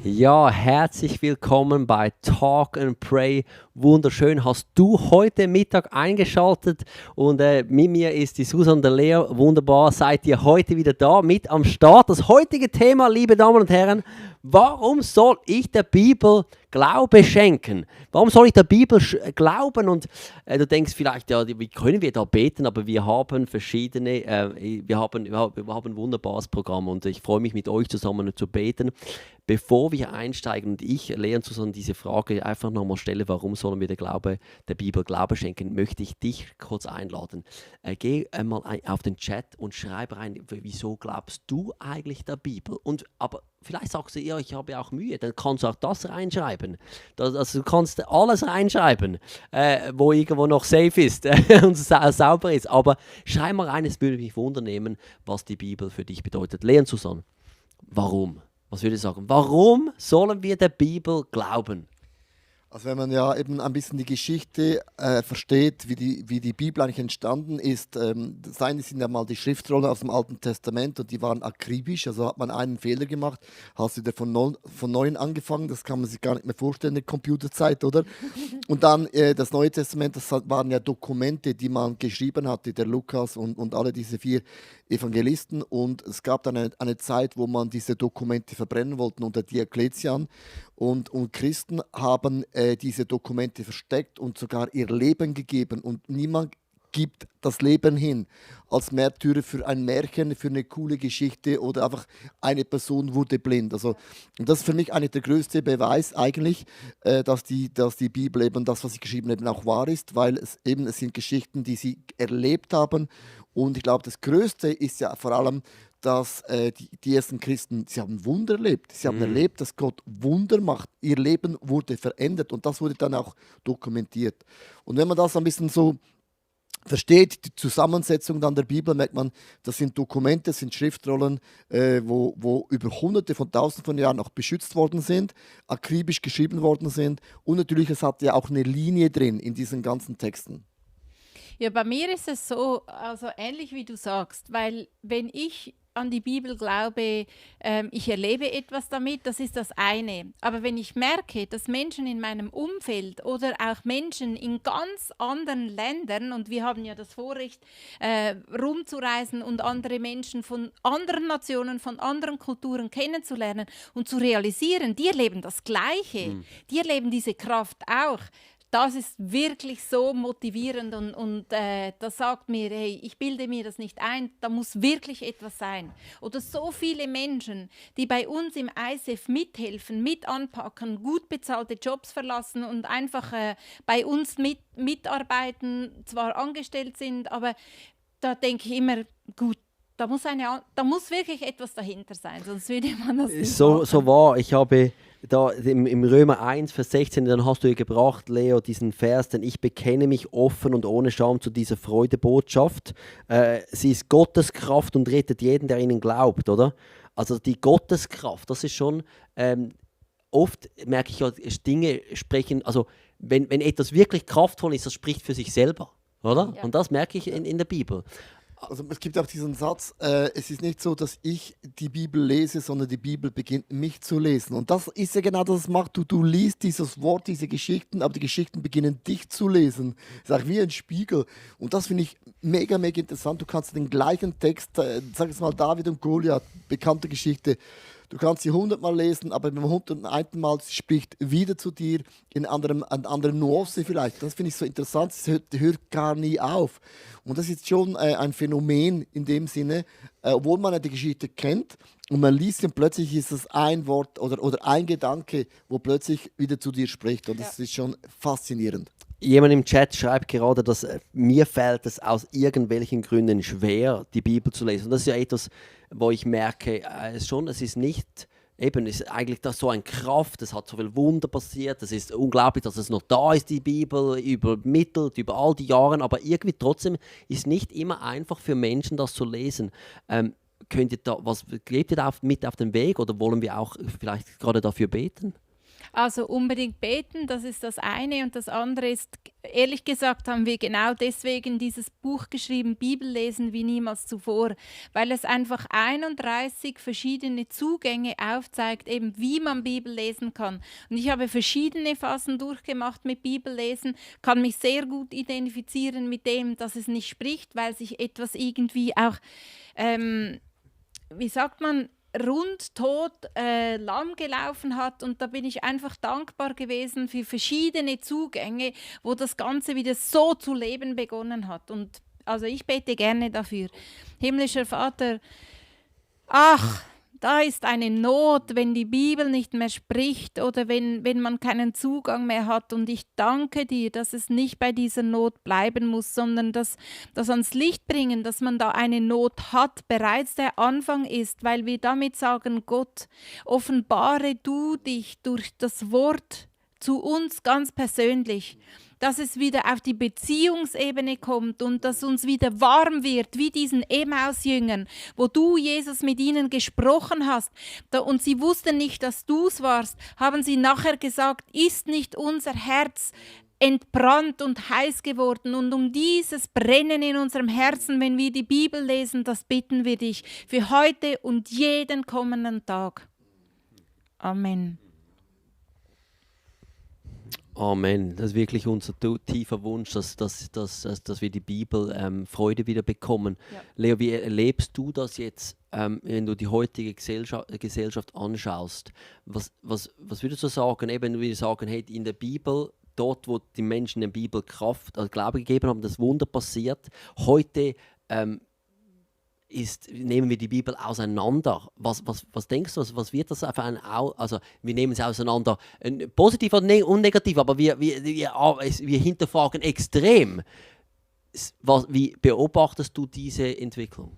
Ja, herzlich willkommen bei Talk and Pray. Wunderschön, hast du heute Mittag eingeschaltet und mit mir ist die Susan und der Leo. Wunderbar, seid ihr heute wieder da mit am Start. Das heutige Thema, liebe Damen und Herren, warum soll ich der Bibel Glaube schenken? Warum soll ich der Bibel glauben? Und du denkst vielleicht, ja, wie können wir da beten? Aber wir haben verschiedene, wir haben ein wunderbares Programm und ich freue mich mit euch zusammen zu beten. Bevor wir einsteigen und ich, Lea und Susanne, diese Frage einfach nochmal stelle, warum sollen wir der Bibel Glaube schenken, möchte ich dich kurz einladen. Geh einmal auf den Chat und schreib rein, wieso glaubst du eigentlich der Bibel? Aber vielleicht sagst du, ja, ich habe auch Mühe, dann kannst du auch das reinschreiben. Also du kannst alles reinschreiben, wo irgendwo noch safe ist und sauber ist. Aber schreib mal rein, es würde mich wundern, was die Bibel für dich bedeutet. Lea und Susanne, warum? Was würde ich sagen? Warum sollen wir der Bibel glauben? Also wenn man ja eben ein bisschen die Geschichte versteht, wie die Bibel eigentlich entstanden ist, das eine sind ja mal die Schriftrollen aus dem Alten Testament und die waren akribisch, also hat man einen Fehler gemacht, hast wieder von Neuem angefangen, das kann man sich gar nicht mehr vorstellen in der Computerzeit, oder? Und dann das Neue Testament, das waren ja Dokumente, die man geschrieben hatte, der Lukas und alle diese 4 Evangelisten, und es gab dann eine Zeit, wo man diese Dokumente verbrennen wollte unter Diokletian, und Christen haben diese Dokumente versteckt und sogar ihr Leben gegeben, und niemand gibt das Leben hin als Märtyrer für ein Märchen, für eine coole Geschichte oder einfach eine Person wurde blind. Also, und das ist für mich eigentlich der größte Beweis eigentlich, dass die Bibel eben das, was sie geschrieben haben, auch wahr ist, weil es sind Geschichten, die sie erlebt haben. Und ich glaube, das Größte ist ja vor allem, dass die ersten Christen, sie haben Wunder erlebt. Sie haben erlebt, dass Gott Wunder macht. Ihr Leben wurde verändert und das wurde dann auch dokumentiert. Und wenn man das ein bisschen so versteht, die Zusammensetzung dann der Bibel, merkt man, das sind Dokumente, das sind Schriftrollen, wo über Hunderte von Tausenden von Jahren auch beschützt worden sind, akribisch geschrieben worden sind, und natürlich, es hat ja auch eine Linie drin in diesen ganzen Texten. Ja, bei mir ist es so, also ähnlich wie du sagst, weil wenn ich an die Bibel glaube, ich erlebe etwas damit, das ist das eine. Aber wenn ich merke, dass Menschen in meinem Umfeld oder auch Menschen in ganz anderen Ländern, und wir haben ja das Vorrecht, rumzureisen und andere Menschen von anderen Nationen, von anderen Kulturen kennenzulernen und zu realisieren, die erleben das Gleiche, die erleben diese Kraft auch. Das ist wirklich so motivierend und das sagt mir, hey, ich bilde mir das nicht ein, da muss wirklich etwas sein. Oder so viele Menschen, die bei uns im ICF mithelfen, mit anpacken, gut bezahlte Jobs verlassen und einfach bei uns mitarbeiten, zwar angestellt sind, aber da denke ich immer, gut, da muss wirklich etwas dahinter sein, sonst würde man das nicht machen. So war, ich habe da im Römer 1, Vers 16, dann hast du gebracht, Leo, diesen Vers, denn ich bekenne mich offen und ohne Scham zu dieser Freudebotschaft. Sie ist Gottes Kraft und rettet jeden, der ihnen glaubt, oder? Also die Gotteskraft, das ist schon, oft merke ich ja, Dinge sprechen, also wenn etwas wirklich kraftvoll ist, das spricht für sich selber, oder? Ja. Und das merke ich in der Bibel. Also es gibt auch diesen Satz, es ist nicht so, dass ich die Bibel lese, sondern die Bibel beginnt mich zu lesen. Und das ist ja genau das, was es macht. Du liest dieses Wort, diese Geschichten, aber die Geschichten beginnen dich zu lesen. Das ist auch wie ein Spiegel. Und das finde ich mega, mega interessant. Du kannst den gleichen Text, sag jetzt mal David und Goliath, bekannte Geschichte, du kannst sie 100-mal lesen, aber beim 101. Mal spricht wieder zu dir in anderer Nuance vielleicht. Das finde ich so interessant, es hört gar nie auf. Und das ist schon ein Phänomen in dem Sinne, obwohl man die Geschichte kennt und man liest und plötzlich ist es ein Wort oder ein Gedanke, wo plötzlich wieder zu dir spricht. Und das ist schon faszinierend. Jemand im Chat schreibt gerade, dass mir fällt es aus irgendwelchen Gründen schwer, die Bibel zu lesen. Und das ist ja etwas, wo ich merke, es ist nicht, eben, es ist eigentlich das so eine Kraft, es hat so viel Wunder passiert, es ist unglaublich, dass es noch da ist, die Bibel, übermittelt, über all die Jahre, aber irgendwie trotzdem ist nicht immer einfach für Menschen, das zu lesen. Gebt ihr da mit auf den Weg oder wollen wir auch vielleicht gerade dafür beten? Also unbedingt beten, das ist das eine. Und das andere ist, ehrlich gesagt, haben wir genau deswegen dieses Buch geschrieben, Bibel lesen wie niemals zuvor, weil es einfach 31 verschiedene Zugänge aufzeigt, eben wie man Bibel lesen kann. Und ich habe verschiedene Phasen durchgemacht mit Bibellesen, kann mich sehr gut identifizieren mit dem, dass es nicht spricht, weil sich etwas irgendwie auch, wie sagt man, rundtot lahm gelaufen hat, und da bin ich einfach dankbar gewesen für verschiedene Zugänge, wo das Ganze wieder so zu leben begonnen hat. Und also ich bete gerne dafür. Himmlischer Vater, ach, da ist eine Not, wenn die Bibel nicht mehr spricht oder wenn man keinen Zugang mehr hat. Und ich danke dir, dass es nicht bei dieser Not bleiben muss, sondern dass das ans Licht bringen, dass man da eine Not hat, bereits der Anfang ist, weil wir damit sagen, Gott, offenbare du dich durch das Wort zu uns ganz persönlich, dass es wieder auf die Beziehungsebene kommt und dass uns wieder warm wird, wie diesen Emmaus-Jüngern, wo du, Jesus, mit ihnen gesprochen hast und sie wussten nicht, dass du es warst, haben sie nachher gesagt, ist nicht unser Herz entbrannt und heiß geworden, und um dieses Brennen in unserem Herzen, wenn wir die Bibel lesen, das bitten wir dich für heute und jeden kommenden Tag. Amen. Amen. Das ist wirklich unser tiefer Wunsch, dass wir die Bibel Freude wieder bekommen. Ja. Leo, wie erlebst du das jetzt, wenn du die heutige Gesellschaft anschaust? Was würdest du sagen, eben, wenn wir sagen, hey, in der Bibel, dort, wo die Menschen in der Bibel Kraft, also Glaube gegeben haben, das Wunder passiert, heute nehmen wir die Bibel auseinander. Was denkst du, was wird das für ein also wir nehmen es auseinander, positiv und negativ, aber wir hinterfragen extrem. Wie beobachtest du diese Entwicklung?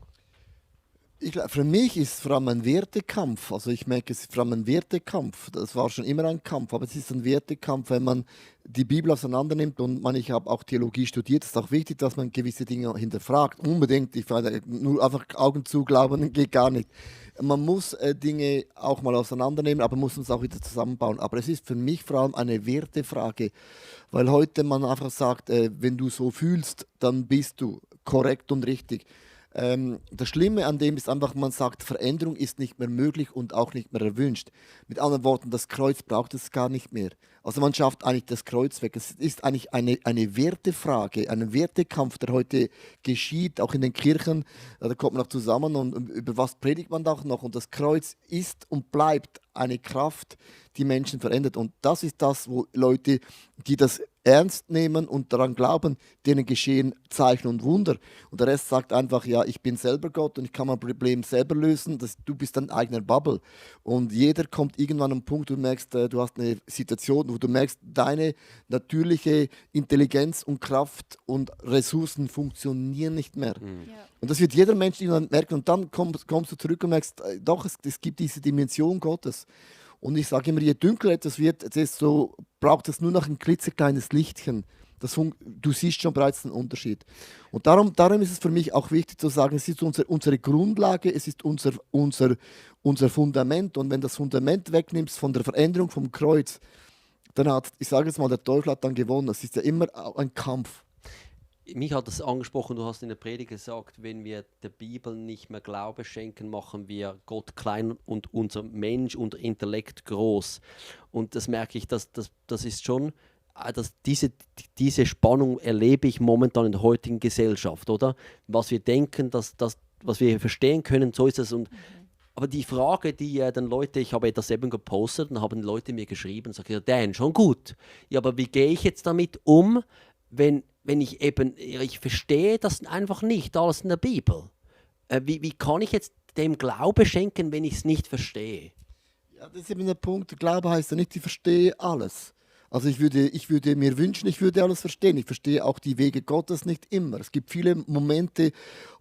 Für mich ist es vor allem ein Wertekampf. Also ich merke, es ist vor allem ein Wertekampf. Das war schon immer ein Kampf, aber es ist ein Wertekampf, wenn man die Bibel auseinander nimmt. Und ich habe auch Theologie studiert. Es ist auch wichtig, dass man gewisse Dinge hinterfragt. Unbedingt. Ich finde, nur einfach Augen zu glauben geht gar nicht. Man muss Dinge auch mal auseinandernehmen, aber muss uns auch wieder zusammenbauen. Aber es ist für mich vor allem eine Wertefrage, weil heute man einfach sagt, wenn du so fühlst, dann bist du korrekt und richtig. Das Schlimme an dem ist einfach, man sagt, Veränderung ist nicht mehr möglich und auch nicht mehr erwünscht. Mit anderen Worten, das Kreuz braucht es gar nicht mehr. Also man schafft eigentlich das Kreuz weg. Es ist eigentlich eine Wertefrage, ein Wertekampf, der heute geschieht, auch in den Kirchen. Da kommt man auch zusammen und über was predigt man da auch noch. Und das Kreuz ist und bleibt eine Kraft, die Menschen verändert. Und das ist das, wo Leute, die das ernst nehmen und daran glauben, denen geschehen Zeichen und Wunder. Und der Rest sagt einfach, ja, ich bin selber Gott und ich kann mein Problem selber lösen. Du bist dein eigener Bubble. Und jeder kommt irgendwann an einen Punkt, wo du merkst, du hast eine Situation, wo du merkst, deine natürliche Intelligenz und Kraft und Ressourcen funktionieren nicht mehr. Mhm. Ja. Und das wird jeder Mensch irgendwann merken. Und dann kommst du zurück und merkst, doch, es gibt diese Dimension Gottes. Und ich sage immer, je dunkler etwas wird, desto braucht es nur noch ein klitzekleines Lichtchen. Du siehst schon bereits den Unterschied. Und darum ist es für mich auch wichtig zu sagen, es ist unsere Grundlage, es ist unser Fundament. Und wenn das Fundament wegnimmst von der Veränderung vom Kreuz, dann hat, ich sage jetzt mal, der Teufel hat dann gewonnen. Das ist ja immer ein Kampf. Mich hat das angesprochen, du hast in der Predigt gesagt, wenn wir der Bibel nicht mehr Glaube schenken, machen wir Gott klein und unser Mensch und Intellekt groß. Und das merke ich, das ist schon, dass diese Spannung erlebe ich momentan in der heutigen Gesellschaft, oder? Was wir denken, was wir verstehen können, so ist es. Und aber die Frage, die dann Leute, ich habe das eben gepostet und haben Leute mir geschrieben und gesagt, ja, Dan, schon gut. Ja, aber wie gehe ich jetzt damit um, wenn ich verstehe das einfach nicht, alles in der Bibel. Wie kann ich jetzt dem Glaube schenken, wenn ich es nicht verstehe? Ja, das ist eben der Punkt. Glaube heißt ja nicht, ich verstehe alles. Also ich würde mir wünschen, ich würde alles verstehen. Ich verstehe auch die Wege Gottes nicht immer. Es gibt viele Momente,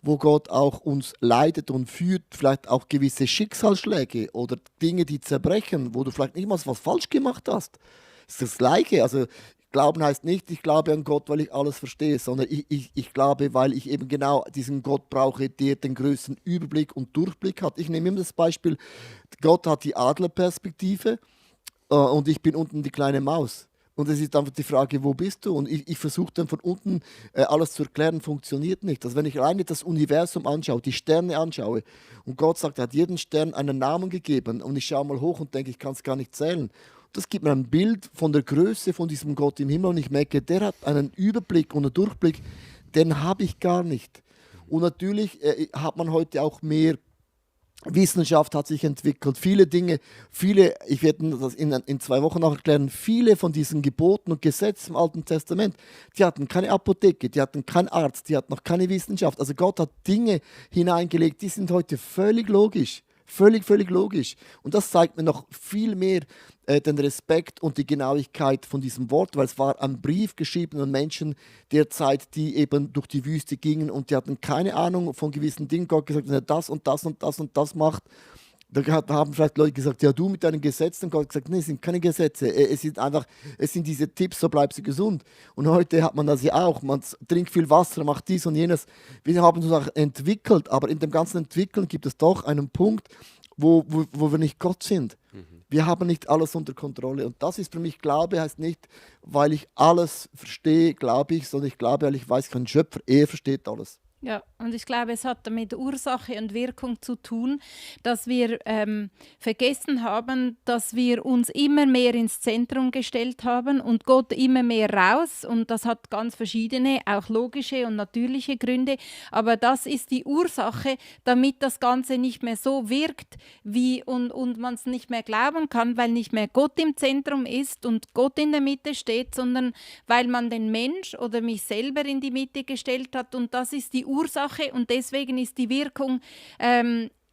wo Gott auch uns leitet und führt, vielleicht auch gewisse Schicksalsschläge oder Dinge, die zerbrechen, wo du vielleicht nicht mal was falsch gemacht hast. Das ist das Gleiche. Also Glauben heißt nicht, ich glaube an Gott, weil ich alles verstehe, sondern ich glaube, weil ich eben genau diesen Gott brauche, der den größten Überblick und Durchblick hat. Ich nehme immer das Beispiel, Gott hat die Adlerperspektive und ich bin unten die kleine Maus. Und es ist einfach die Frage, wo bist du? Und ich versuche dann von unten alles zu erklären, funktioniert nicht. Also wenn ich alleine das Universum anschaue, die Sterne anschaue und Gott sagt, er hat jedem Stern einen Namen gegeben und ich schaue mal hoch und denke, ich kann es gar nicht zählen. Das gibt mir ein Bild von der Größe von diesem Gott im Himmel und ich merke, der hat einen Überblick und einen Durchblick, den habe ich gar nicht. Und natürlich hat man heute auch mehr Wissenschaft hat sich entwickelt, viele Dinge, ich werde das in 2 Wochen noch erklären, viele von diesen Geboten und Gesetzen im Alten Testament, die hatten keine Apotheke, die hatten keinen Arzt, die hatten noch keine Wissenschaft. Also Gott hat Dinge hineingelegt, die sind heute völlig logisch. Völlig logisch. Und das zeigt mir noch viel mehr den Respekt und die Genauigkeit von diesem Wort, weil es war ein Brief geschrieben an Menschen der Zeit, die eben durch die Wüste gingen und die hatten keine Ahnung von gewissen Dingen. Gott gesagt, wenn er das und das und das und das macht, da haben vielleicht Leute gesagt, ja du mit deinen Gesetzen. Gott hat gesagt, nee, es sind keine Gesetze. Es sind diese Tipps, so bleibst du gesund. Und heute hat man das ja auch. Man trinkt viel Wasser, macht dies und jenes. Wir haben uns auch entwickelt, aber in dem ganzen Entwickeln gibt es doch einen Punkt, wo wir nicht Gott sind. Wir haben nicht alles unter Kontrolle. Und das ist für mich, Glaube heißt nicht, weil ich alles verstehe, glaube ich, sondern ich glaube, weil ich weiß, ich bin ein Schöpfer, er versteht alles. Ja, und ich glaube, es hat damit Ursache und Wirkung zu tun, dass wir vergessen haben, dass wir uns immer mehr ins Zentrum gestellt haben und Gott immer mehr raus. Und das hat ganz verschiedene, auch logische und natürliche Gründe. Aber das ist die Ursache, damit das Ganze nicht mehr so wirkt, und man es nicht mehr glauben kann, weil nicht mehr Gott im Zentrum ist und Gott in der Mitte steht, sondern weil man den Mensch oder mich selber in die Mitte gestellt hat. Und das ist die Ursache und deswegen ist die Wirkung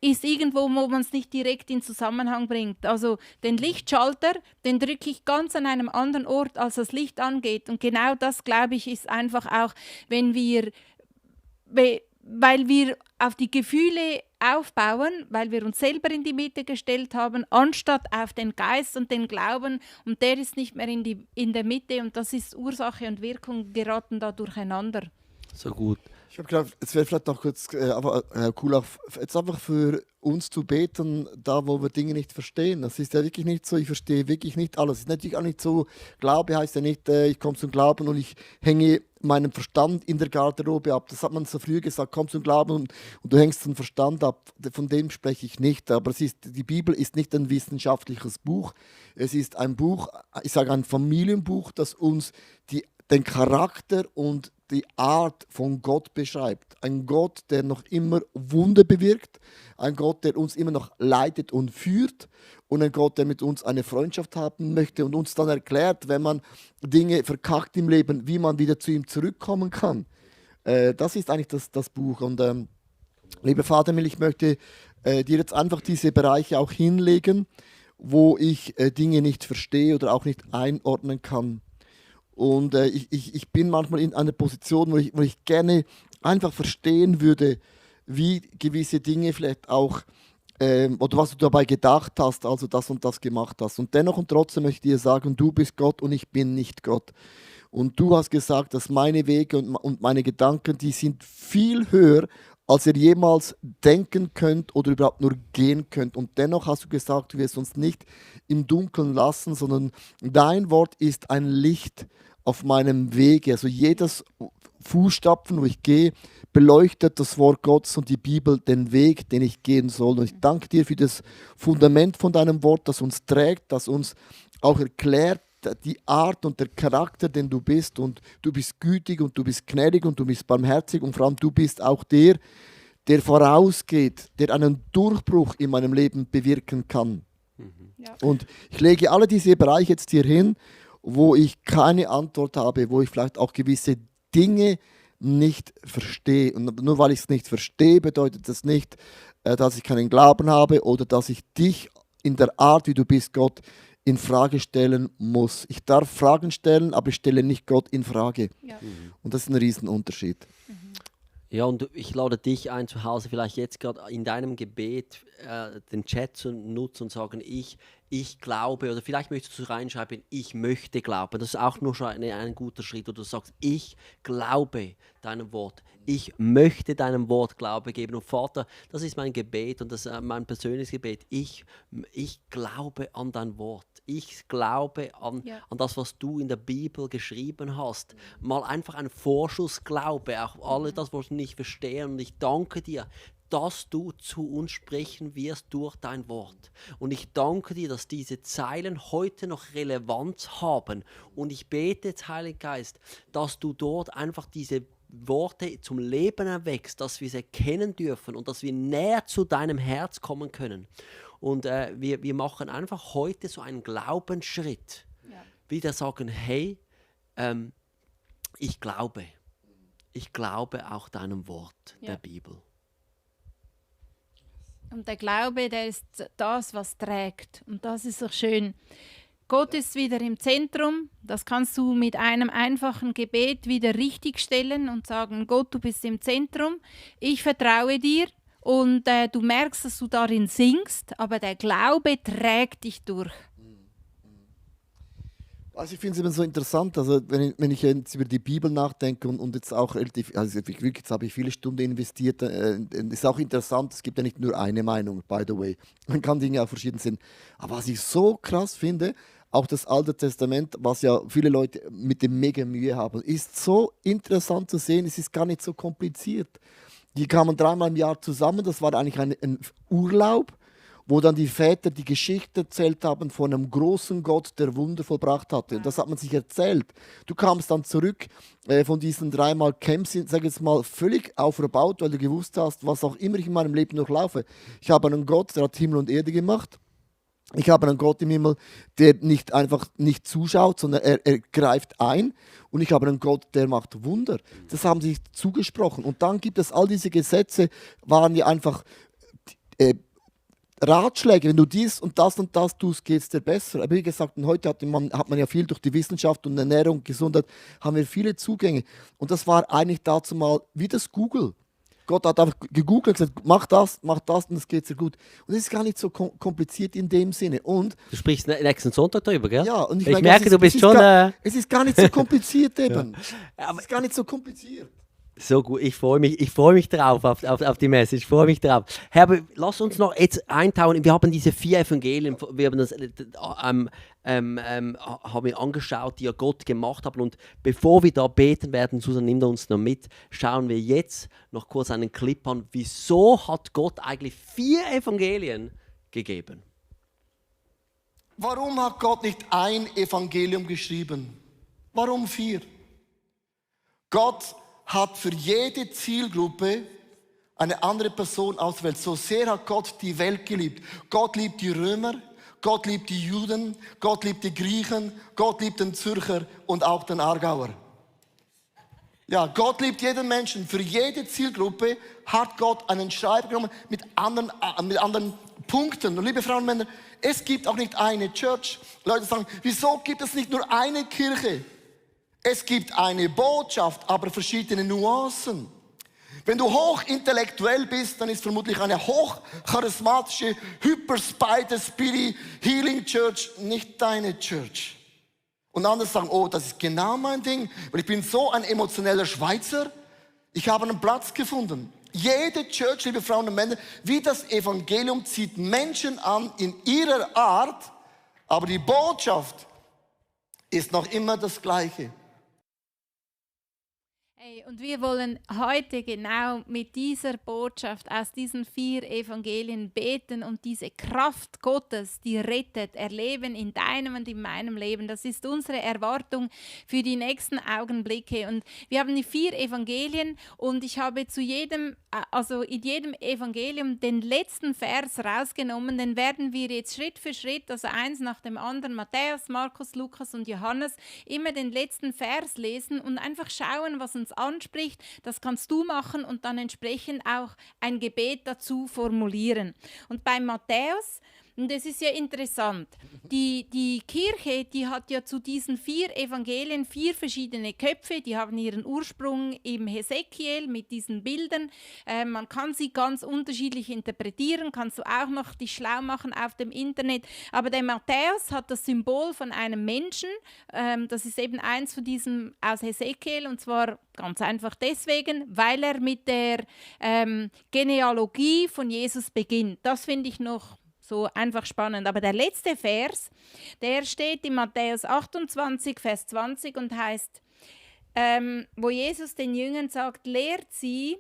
ist irgendwo, wo man es nicht direkt in Zusammenhang bringt. Also den Lichtschalter, den drücke ich ganz an einem anderen Ort, als das Licht angeht. Und genau das, glaube ich, ist einfach auch, weil wir auf die Gefühle aufbauen, weil wir uns selber in die Mitte gestellt haben, anstatt auf den Geist und den Glauben. Und der ist nicht mehr in der Mitte und das ist Ursache und Wirkung, geraten da durcheinander. So gut. Ich habe gedacht, es wäre vielleicht noch kurz cool, auch jetzt einfach für uns zu beten, da wo wir Dinge nicht verstehen. Das ist ja wirklich nicht so, ich verstehe wirklich nicht alles. Es ist natürlich auch nicht so, Glaube heißt ja nicht, ich komme zum Glauben und ich hänge meinen Verstand in der Garderobe ab. Das hat man so früher gesagt, komm zum Glauben und du hängst den Verstand ab. Von dem spreche ich nicht. Aber die Bibel ist nicht ein wissenschaftliches Buch. Es ist ein Buch, ich sage ein Familienbuch, das uns den Charakter und die Art von Gott beschreibt. Ein Gott, der noch immer Wunder bewirkt, ein Gott, der uns immer noch leitet und führt und ein Gott, der mit uns eine Freundschaft haben möchte und uns dann erklärt, wenn man Dinge verkackt im Leben, wie man wieder zu ihm zurückkommen kann. Das ist eigentlich das Buch. Und lieber Vater, ich möchte dir jetzt einfach diese Bereiche auch hinlegen, wo ich Dinge nicht verstehe oder auch nicht einordnen kann. Und ich bin manchmal in einer Position, wo ich gerne einfach verstehen würde, wie gewisse Dinge vielleicht auch, oder was du dabei gedacht hast, also das und das gemacht hast. Und dennoch und trotzdem möchte ich dir sagen, du bist Gott und ich bin nicht Gott. Und du hast gesagt, dass meine Wege und meine Gedanken, die sind viel höher, als ihr jemals denken könnt oder überhaupt nur gehen könnt. Und dennoch hast du gesagt, du wirst uns nicht im Dunkeln lassen, sondern dein Wort ist ein Licht auf meinem Wege. Also jedes Fußstapfen, wo ich gehe, beleuchtet das Wort Gottes und die Bibel den Weg, den ich gehen soll. Und ich danke dir für das Fundament von deinem Wort, das uns trägt, das uns auch erklärt, die Art und der Charakter, den du bist. Und du bist gütig und du bist gnädig und du bist barmherzig und vor allem du bist auch der vorausgeht, der einen Durchbruch in meinem Leben bewirken kann. Ja. Und ich lege alle diese Bereiche jetzt hier hin, wo ich keine Antwort habe, wo ich vielleicht auch gewisse Dinge nicht verstehe. Und nur weil ich es nicht verstehe, bedeutet das nicht, dass ich keinen Glauben habe oder dass ich dich in der Art, wie du bist, Gott, in Frage stellen muss. Ich darf Fragen stellen, aber ich stelle nicht Gott in Frage. Ja. Und das ist ein Riesenunterschied. Ja, und ich lade dich ein, zu Hause vielleicht jetzt gerade in deinem Gebet den Chat zu nutzen und sagen, ich glaube, oder vielleicht möchtest du reinschreiben, ich möchte glauben. Das ist auch nur schon ein guter Schritt, wo du sagst, ich glaube deinem Wort. Ich möchte deinem Wort Glaube geben. Und Vater, das ist mein Gebet und das ist mein persönliches Gebet. Ich glaube an dein Wort. ich glaube an das, was du in der Bibel geschrieben hast. Mal einfach ein Vorschussglaube, auch alle das, was wir nicht verstehen. Und ich danke dir, dass du zu uns sprechen wirst durch dein Wort. Und ich danke dir, dass diese Zeilen heute noch Relevanz haben. Und ich bete jetzt, Heiliger Geist, dass du dort einfach diese Worte zum Leben erweckst, dass wir sie erkennen dürfen und dass wir näher zu deinem Herz kommen können. Und wir machen einfach heute so einen Glaubensschritt. Ja. Wieder sagen, hey, ich glaube auch deinem Wort, der Bibel. Und der Glaube, der ist das, was trägt. Und das ist so schön. Gott ist wieder im Zentrum. Das kannst du mit einem einfachen Gebet wieder richtigstellen und sagen, Gott, du bist im Zentrum. Ich vertraue dir. Und du merkst, dass du darin singst, aber der Glaube trägt dich durch. Also ich finde es immer so interessant, also wenn ich jetzt über die Bibel nachdenke und jetzt auch relativ, also jetzt habe ich viele Stunden investiert, ist auch interessant, es gibt ja nicht nur eine Meinung, by the way. Man kann Dinge auch verschieden sehen. Aber was ich so krass finde, auch das Alte Testament, was ja viele Leute mit dem mega Mühe haben, ist so interessant zu sehen, es ist gar nicht so kompliziert. Die kamen 3-mal im Jahr zusammen, das war eigentlich ein Urlaub, wo dann die Väter die Geschichte erzählt haben von einem großen Gott, der Wunder vollbracht hatte. Und das hat man sich erzählt. Du kamst dann zurück von diesen 3-mal Camps, sag ich jetzt mal, völlig aufgebaut, weil du gewusst hast, was auch immer ich in meinem Leben durchlaufe. Ich habe einen Gott, der hat Himmel und Erde gemacht. Ich habe einen Gott im Himmel, der nicht einfach nicht zuschaut, sondern er greift ein. Und ich habe einen Gott, der macht Wunder. Das haben sie zugesprochen. Und dann gibt es all diese Gesetze, waren ja einfach Ratschläge, wenn du dies und das tust, geht es dir besser. Aber wie gesagt, heute hat man ja viel durch die Wissenschaft und Ernährung, Gesundheit, haben wir viele Zugänge. Und das war eigentlich dazu mal wie das Google. Gott hat einfach gegoogelt und gesagt, mach das und es geht dir gut. Und es ist gar nicht so kompliziert in dem Sinne. Und du sprichst nächsten Sonntag darüber, gell? Ja, und ich merke, du bist schon... Es ist gar nicht so kompliziert eben. Ja. Es ist gar nicht so kompliziert. So gut, ich freue mich drauf, auf die Message, ich freue mich drauf. Herr, aber lass uns noch jetzt eintauchen, wir haben diese 4 Evangelien, wir haben das haben wir angeschaut, die ja Gott gemacht haben, und bevor wir da beten werden, Susan, nimm uns noch mit, schauen wir jetzt noch kurz einen Clip an, wieso hat Gott eigentlich 4 Evangelien gegeben? Warum hat Gott nicht ein Evangelium geschrieben? Warum 4? Gott hat für jede Zielgruppe eine andere Person ausgewählt. So sehr hat Gott die Welt geliebt. Gott liebt die Römer, Gott liebt die Juden, Gott liebt die Griechen, Gott liebt den Zürcher und auch den Aargauer. Ja, Gott liebt jeden Menschen. Für jede Zielgruppe hat Gott einen Schreiber genommen mit anderen Punkten. Und liebe Frauen und Männer, es gibt auch nicht eine Church. Leute sagen, wieso gibt es nicht nur eine Kirche? Es gibt eine Botschaft, aber verschiedene Nuancen. Wenn du hochintellektuell bist, dann ist vermutlich eine hochcharismatische, Hyper-Spider-Speedy-Healing Church nicht deine Church. Und andere sagen, oh, das ist genau mein Ding, weil ich bin so ein emotioneller Schweizer, ich habe einen Platz gefunden. Jede Church, liebe Frauen und Männer, wie das Evangelium zieht Menschen an in ihrer Art, aber die Botschaft ist noch immer das Gleiche. Und wir wollen heute genau mit dieser Botschaft aus diesen 4 Evangelien beten und diese Kraft Gottes, die rettet, erleben in deinem und in meinem Leben. Das ist unsere Erwartung für die nächsten Augenblicke. Und wir haben die 4 Evangelien und ich habe in jedem Evangelium den letzten Vers rausgenommen. Den werden wir jetzt Schritt für Schritt, also eins nach dem anderen, Matthäus, Markus, Lukas und Johannes, immer den letzten Vers lesen und einfach schauen, was uns anspricht. Das kannst du machen und dann entsprechend auch ein Gebet dazu formulieren. Und bei Matthäus, und das ist ja interessant, die Kirche, die hat ja zu diesen 4 Evangelien 4 verschiedene Köpfe, die haben ihren Ursprung im Hesekiel mit diesen Bildern. Man kann sie ganz unterschiedlich interpretieren, kannst du auch noch dich schlau machen auf dem Internet. Aber der Matthäus hat das Symbol von einem Menschen, das ist eben eins von diesen aus Hesekiel, und zwar ganz einfach deswegen, weil er mit der Genealogie von Jesus beginnt. Das finde ich noch so einfach spannend. Aber der letzte Vers, der steht in Matthäus 28, Vers 20 und heißt, wo Jesus den Jüngern sagt, lehrt sie,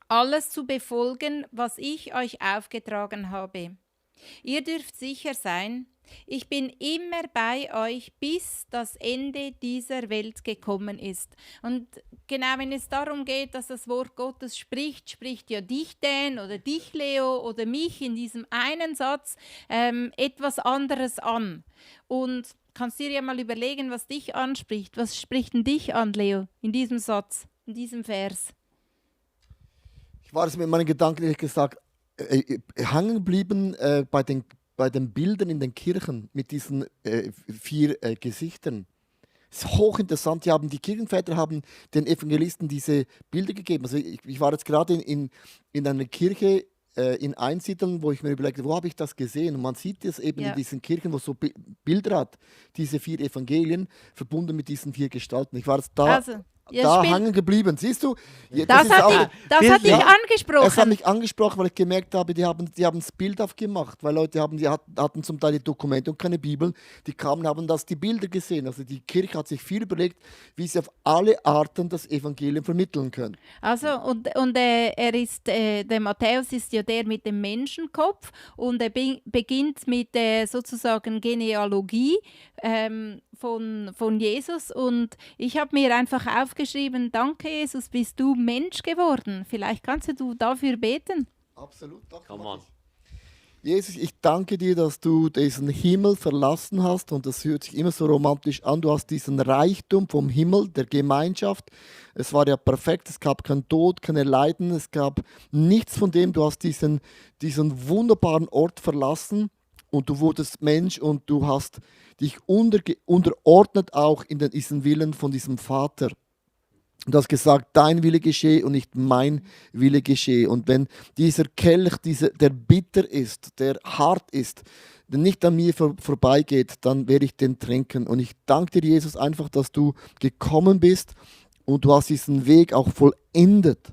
alles zu befolgen, was ich euch aufgetragen habe. Ihr dürft sicher sein, ich bin immer bei euch, bis das Ende dieser Welt gekommen ist. Und genau wenn es darum geht, dass das Wort Gottes spricht, spricht ja dich, Dan, oder dich, Leo, oder mich in diesem einen Satz etwas anderes an. Und kannst dir ja mal überlegen, was dich anspricht. Was spricht denn dich an, Leo, in diesem Satz, in diesem Vers? Ich war es mit meinen Gedanken, ehrlich gesagt, hängen geblieben bei den Bildern in den Kirchen mit diesen 4 Gesichtern. Es ist hochinteressant. Die Kirchenväter haben den Evangelisten diese Bilder gegeben. Also ich war jetzt gerade in einer Kirche in Einsiedeln, wo ich mir überlegte, wo habe ich das gesehen? Und man sieht es eben in diesen Kirchen, wo es so Bilder hat, diese 4 Evangelien, verbunden mit diesen 4 Gestalten. Ich war jetzt da. Also, ja, hängen geblieben. Siehst du? Ja, das hat dich Es hat angesprochen. mich angesprochen, weil ich gemerkt habe, die haben das Bild aufgemacht, weil Leute hatten zum Teil die Dokumente und keine Bibeln. Die kamen, haben die Bilder gesehen. Also die Kirche hat sich viel überlegt, wie sie auf alle Arten das Evangelium vermitteln können. Also, und der Matthäus ist ja der mit dem Menschenkopf und er beginnt mit sozusagen Genealogie von Jesus, und ich habe mir einfach aufgeschrieben, danke Jesus, bist du Mensch geworden. Vielleicht kannst du dafür beten. Absolut, doch. Come on. Jesus, ich danke dir, dass du diesen Himmel verlassen hast, und das hört sich immer so romantisch an. Du hast diesen Reichtum vom Himmel, der Gemeinschaft. Es war ja perfekt, es gab keinen Tod, keine Leiden, es gab nichts von dem. Du hast diesen wunderbaren Ort verlassen und du wurdest Mensch und du hast dich unterordnet auch in diesen Willen von diesem Vater. Du hast gesagt, dein Wille geschehe und nicht mein Wille geschehe. Und wenn dieser Kelch, der bitter ist, der hart ist, der nicht an mir vorbeigeht, dann werde ich den trinken. Und ich danke dir, Jesus, einfach, dass du gekommen bist und du hast diesen Weg auch vollendet,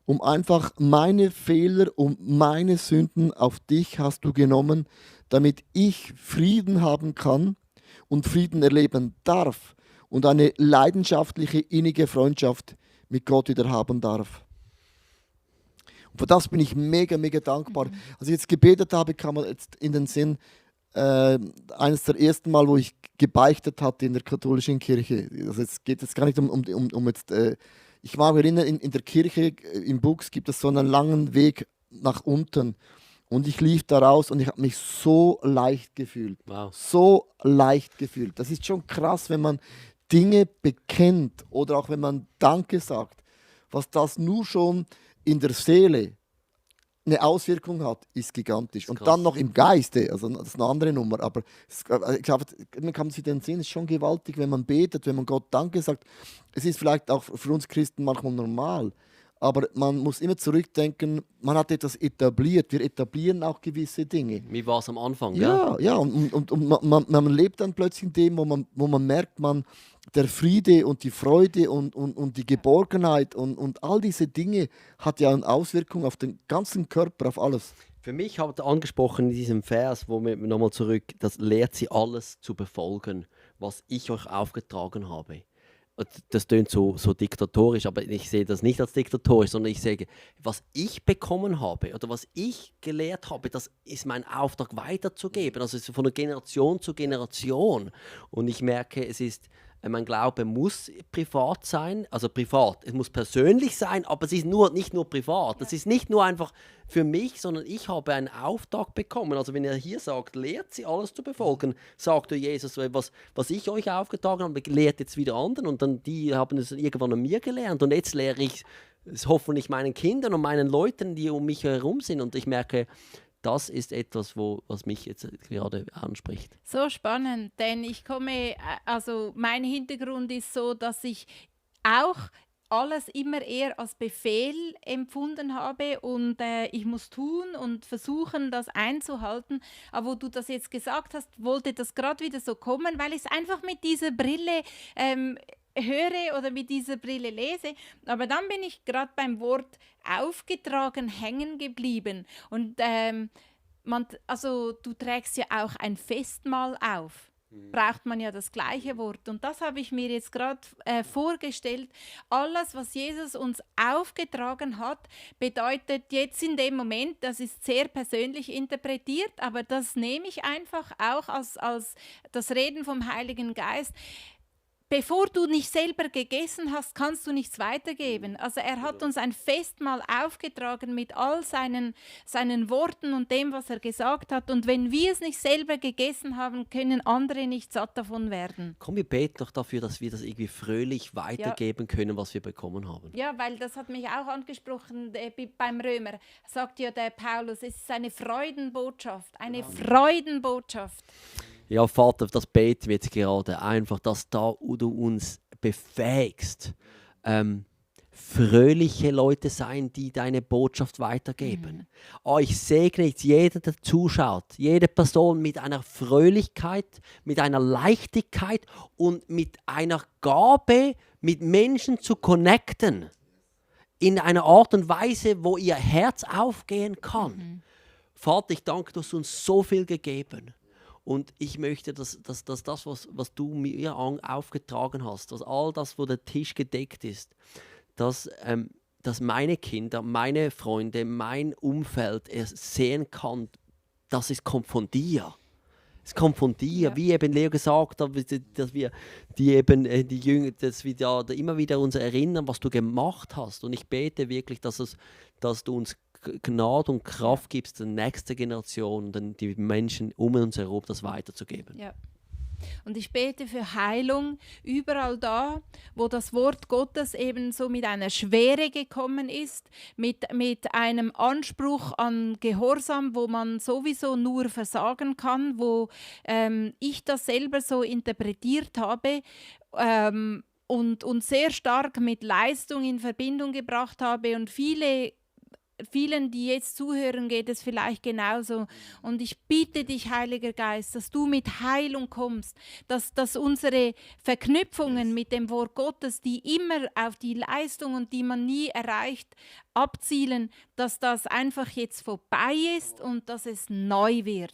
um einfach meine Fehler und meine Sünden auf dich hast du genommen, damit ich Frieden haben kann und Frieden erleben darf und eine leidenschaftliche, innige Freundschaft mit Gott wieder haben darf. Und für das bin ich mega, mega dankbar. Als ich jetzt gebetet habe, kam mir jetzt in den Sinn, eines der ersten Mal, wo ich gebeichtet hatte in der katholischen Kirche. Also es geht jetzt gar nicht um jetzt... ich mag mich erinnern, in der Kirche, im Bux, gibt es so einen langen Weg nach unten. Und ich lief da raus und ich habe mich so leicht gefühlt. Wow. So leicht gefühlt. Das ist schon krass, wenn man Dinge bekennt oder auch wenn man Danke sagt. Was das nur schon in der Seele eine Auswirkung hat, ist gigantisch. Und dann noch im Geiste, also das ist eine andere Nummer. Aber ich glaube, man kann sich den Sinn, es ist schon gewaltig, wenn man betet, wenn man Gott Danke sagt. Es ist vielleicht auch für uns Christen manchmal normal. Aber man muss immer zurückdenken, man hat etwas etabliert. Wir etablieren auch gewisse Dinge. Wie war es am Anfang? Ja, und man lebt dann plötzlich in dem, wo man merkt, der Friede und die Freude und die Geborgenheit und all diese Dinge hat ja eine Auswirkung auf den ganzen Körper, auf alles. Für mich habt ihr angesprochen in diesem Vers, wo wir nochmal zurück, das lehrt sie alles zu befolgen, was ich euch aufgetragen habe. Das klingt so diktatorisch, aber ich sehe das nicht als diktatorisch, sondern ich sage, was ich bekommen habe oder was ich gelehrt habe, das ist mein Auftrag weiterzugeben. Also es ist von der Generation zu Generation. Und ich merke, mein Glaube muss privat sein, also privat, es muss persönlich sein, aber es ist nicht nur privat. Das ist nicht nur einfach für mich, sondern ich habe einen Auftrag bekommen. Also wenn er hier sagt, lehrt sie alles zu befolgen, sagt Jesus, was ich euch aufgetragen habe, lehrt jetzt wieder anderen und dann die haben es irgendwann an mir gelernt und jetzt lehre ich es hoffentlich meinen Kindern und meinen Leuten, die um mich herum sind, und ich merke, das ist etwas, was mich jetzt gerade anspricht. So spannend, denn mein Hintergrund ist so, dass ich auch alles immer eher als Befehl empfunden habe und ich muss tun und versuchen, das einzuhalten. Aber wo du das jetzt gesagt hast, wollte das gerade wieder so kommen, weil ich es einfach mit dieser Brille höre oder mit dieser Brille lese. Aber dann bin ich gerade beim Wort aufgetragen hängen geblieben. Und also du trägst ja auch ein Festmahl auf. Braucht man ja das gleiche Wort. Und das habe ich mir jetzt gerade vorgestellt. Alles, was Jesus uns aufgetragen hat, bedeutet jetzt in dem Moment, das ist sehr persönlich interpretiert, aber das nehme ich einfach auch als das Reden vom Heiligen Geist. Bevor du nicht selber gegessen hast, kannst du nichts weitergeben. Also er hat uns ein Festmahl aufgetragen mit all seinen Worten und dem, was er gesagt hat. Und wenn wir es nicht selber gegessen haben, können andere nicht satt davon werden. Komm, wir beten doch dafür, dass wir das irgendwie fröhlich weitergeben können, was wir bekommen haben. Ja, weil das hat mich auch angesprochen beim Römer. Sagt ja der Paulus, es ist eine Freudenbotschaft, eine Freudenbotschaft. Ja, Vater, das beten wir jetzt gerade. Einfach, dass du uns befähigst, fröhliche Leute sein, die deine Botschaft weitergeben. Ich segne jetzt jeder, der zuschaut, jede Person mit einer Fröhlichkeit, mit einer Leichtigkeit und mit einer Gabe, mit Menschen zu connecten. In einer Art und Weise, wo ihr Herz aufgehen kann. Vater, ich danke, du hast uns so viel gegeben. Und ich möchte, dass das, was du mir aufgetragen hast, dass all das, wo der Tisch gedeckt ist, dass meine Kinder, meine Freunde, mein Umfeld es sehen kann, kommt von dir. Es kommt von dir, ja. Wie eben Leo gesagt hat, dass wir die Jünger, dass wir da immer wieder uns erinnern, was du gemacht hast. Und ich bete wirklich, dass du uns Gnade und Kraft gibst, der nächsten Generation und die Menschen um uns herum das weiterzugeben. Ja. Und ich bete für Heilung überall da, wo das Wort Gottes eben so mit einer Schwere gekommen ist, mit einem Anspruch an Gehorsam, wo man sowieso nur versagen kann, wo ich das selber so interpretiert habe und sehr stark mit Leistung in Verbindung gebracht habe und vielen, die jetzt zuhören, geht es vielleicht genauso. Und ich bitte dich, Heiliger Geist, dass du mit Heilung kommst, dass unsere Verknüpfungen mit dem Wort Gottes, die immer auf die Leistung und die man nie erreicht, abzielen, dass das einfach jetzt vorbei ist und dass es neu wird.